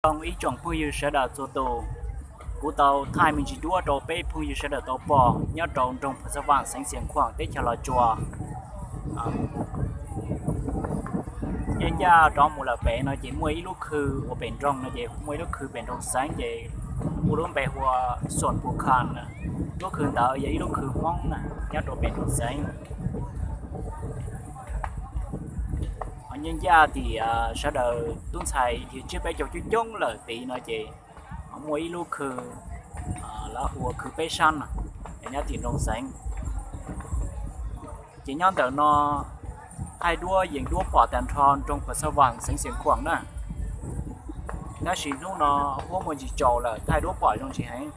Zoo ib tsoom phooj ywg sawv daws txhua tus, kuv tau thaij me ntsis duab rau peb phooj ywg sawv daws tau pom nyob rau nroog Phuv Xab Vam xeev Xias Khuam teb chaws Los Tsuas. Nyob ncaj rov mus lawm pem no ces muaj ib lub khw uas pem nroog no ces muaj ib lub khw pem nroog xeev ces muaj lub npe hu ua Xuam Pus Khas na. Lub khw ntawd yog ib lub khw Hmoob na nyob rau pem nroog xeev. Nyob ncaj tim sawv daws tub ntxhais dhia tsiab peb caug coob coob lawm tid no ces muaj ib lub khw lawv hu ua khw peb sab no, nyob tim nroog xeev. Ces nyob ntawm no thaij duab yees duab pom tag nrho nroog Phuv Xab Vam xeev Xias Khuam na. Tab sis hnub no huab muaj ntsis tsaus lawm thaij duab pom zoo tsis heev.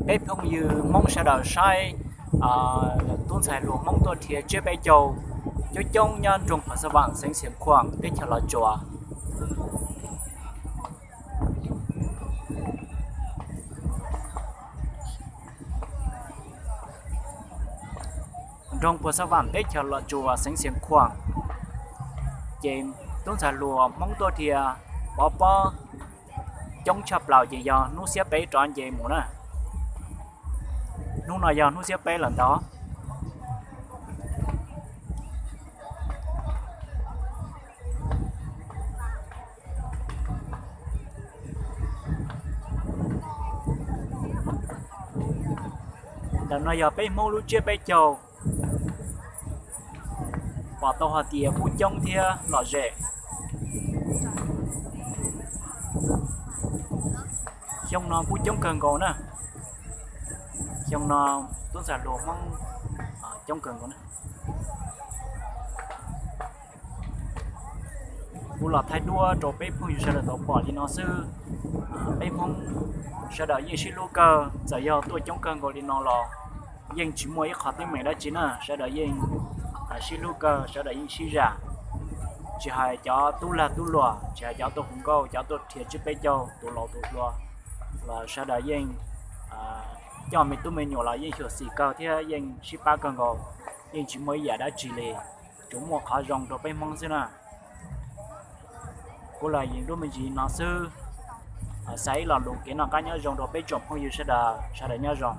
Peb phooj ywg Hmoob sawv daws saib tub ntxhais hluas Hmoob tuaj dhia tsiab peb caug coob coob nyob nroog Phuv Xab Vam xeev Xias Khuam teb chaws Los Tsuas. Nroog Phuv Xab Vam teb chaws Los Tsuas xeev Xias Khuam, ces tub ntxhais hluas Hmoob tuaj dhia pov pob coob tshaj plaws ces yog hnub xiab peb rov nce mus na. Hnub no yog hnub xiab peb lawm ntag. Ntawm no yog peb Hmoob lub tsiab peb caug, pom tau hais tias kuj coob thiab lom zem. Xyoo no kuj coob kawg nkaus na. Xyoo no tub ntxhais hluas Hmoob coob kawg nkaus na. Kuv los thaij duab rau peb phooj ywg sawv daws tau pom li no xwb. Peb Hmoob sawv daws yeej sib hlub kawg, txawm yog tuaj coob kawg nkaus li no los yeej tsis muaj ib qho teeb meem dab tsi na, sawv daws yeej sib hlub kawg, sawv daws yeej sib zam. Tsis hais cov tub lag tub luam, tsis hais cov tuaj hu nkauj, cov tuaj dhia tsiab peb caug, tus laus tus hluas los sawv daws yeej coj me tub me nyuam los yeej xyuam xim kawg thiab yeej sib pab kawg nkaus, yeej tsis muaj ib yam dab tsi li, tsuas muaj qhov zoo rau peb Hmoob xwb na. Kuv los yees duab me ntsis no xwb, xa ib lo lus kev noj qab nyob zoo rau peb tsoom phooj ywg sawv daws, sawv daws nyob zoo.